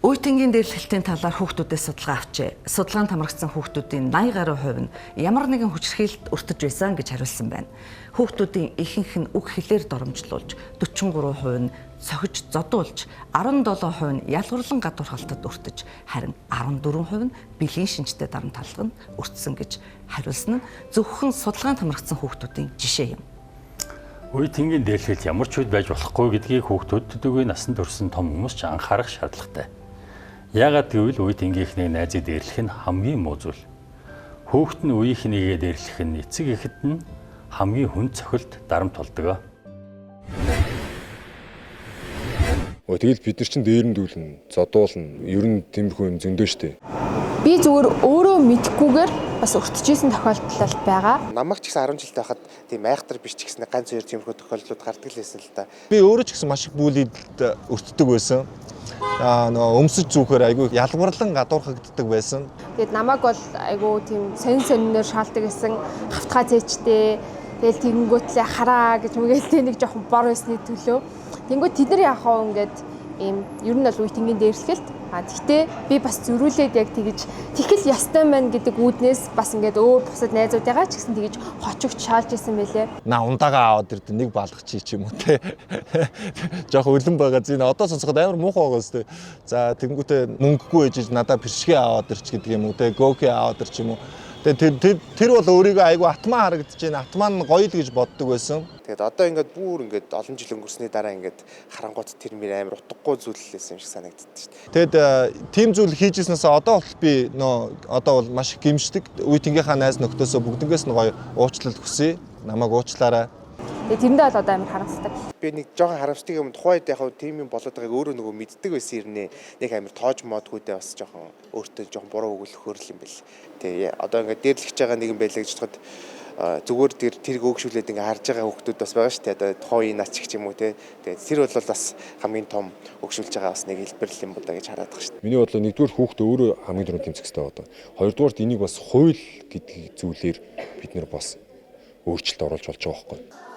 Үе тэнгийн дээрлэхэлтийн талаар хүүхдүүдээс судалгаа авчээ. Судалгаанд хамрагдсан хүүхдүүдийн 80 гаруй хувь нь ямар нэгэн хүчирхийлэлд өртөж байсан гэж хариулсан байна. Хүүхдүүдийн ихэнх нь үг хэлээр доромжлуулж, 43% нь цохиж зодуулж, 17% нь ялгуурлан гадуурхалтад өртөж, харин 14% нь бэлгийн шинжтэй дарамт талганд өртсөн гэж хариулсан нь зөвхөн судалгаанд хамрагдсан хүүхдүүдийн жишээ юм. Үе тэнгийн дээрлэхэлт ямар ч үед байж болохгүй гэдгийг хүүхдүүд төдийгүй насан турсан том хүмүүс ч анхаарах шаардлагатай. Яагаад гэвэл үе тэнгийнхний найзыг дээрлэх нь хамгийн муу зүйл. Хүүхэд нь үеийнхнийгээ дээрлэх нь эцэг эхэд нь хамгийн хүнд цохилт дарамт болдог. Тэгэл бид нар чинь дээрэндүүлнэ, зодуулна. Ер нь тиймэрхүү юм зөндөө штэ. Би зүгээр өөрөө мэдэхгүйгээр бас өртөжсэн тохиолдол байгаа. Намайг ч гэсэн 10 жилтэй байхад тийм айхтар биш ч гэсэн ганц хоёр тиймэрхүү тохиолдлууд гардаг л байсан л да. Би өөрөө ч гэсэн маш их бүлийд өртдөг байсан. Нөгөө өмсөж зүүхээр айгүй ялгуурлан гадуурхагддаг байсан. Тэгээд намайг бол айгүй тийм сонин сониноор шаалдаг гэсэн, хавтгай цээжтэй. Тэгэл тэгэнгүүтлээ хараа гэж мүгэлтэй нэг жоохон бор байсны төлөө. Тэнгүүд тэд нар яах вэ ингээд ийм ер нь бол үе тэнгийн дээрлэхэлт. А тэгтээ би бас зөрүүлээд яг тэгэж тэгхэл ястай байна гэдэг үүднээс бас ингээд өөр бусад найзуудыгаа ч гэсэн тэгэж хочогч шаалж исэн байлээ. На ундагаа аваад ирдэ нэг балгачих ч юм уу те. Жохо өлөн байгаа зин одоо сонсоход амар муухай байгаа сте. За тэнгүүтээ мөнгөгүй ээжиж надаа пиршгэ аваад ирч гэдэг юм уу те. Гоки аваад ирч юм уу. Тэгээ тэр тэр бол өөрийгөө айгүй атмаа харагдаж байна. Атмаа нь гоё л гэж боддог байсан. Тэгээд одоо ингээд бүр ингээд олон жил өнгөрсний дараа ингээд харангуут тэр мөр амар утгагүй зүйл л байсан юм шиг санагддаг шүү дээ. Тэгэд тийм зүйл хийж ирснээс одоо бол би нөө одоо бол маш их гимшдэг. Үе тэнгийнхаа найз нөхдөөсөө бүгднгээс нь гоё уучлал хүсье. Намайг уучлаарай. Тэгээ тэрэндээ бол одоо амар харамсдаг. Би нэг жоохон харамсдаг юм, тухайд яг хав тийм юм болоод байгааг өөрөө нөгөө мэддэг байсан ирнэ. Нэг амар тоож модгүйдээ бас жоохон өөртөө жоохон буруу өгөл хөрл юм бэл. Тэгээ одоо ингээд дээрлэгч байгаа нэгэн байлаа гэж бодоход зүгээр тэр тэрг өөгшүүлээд ингээ харж байгаа хүүхдүүд бас байгаа шүү дээ. Одоо тухайн үеийн наач ч юм уу те. Тэгээд тэр бол бас хамгийн том өгшүүлж байгаа бас нэг хэлбэр л юм боо да гэж хараад байгаа шүү дээ. Миний бодлоор нэгдүгээр хүүхдээ өөрөө хамгийн түрүүнд тэмцэх хэрэгтэй байна. Хоёрдугаарт энийг бас хууль гэдэг зүйлээр бид нэр бас өөрчлөлт оруулж болж байгаа байхгүй.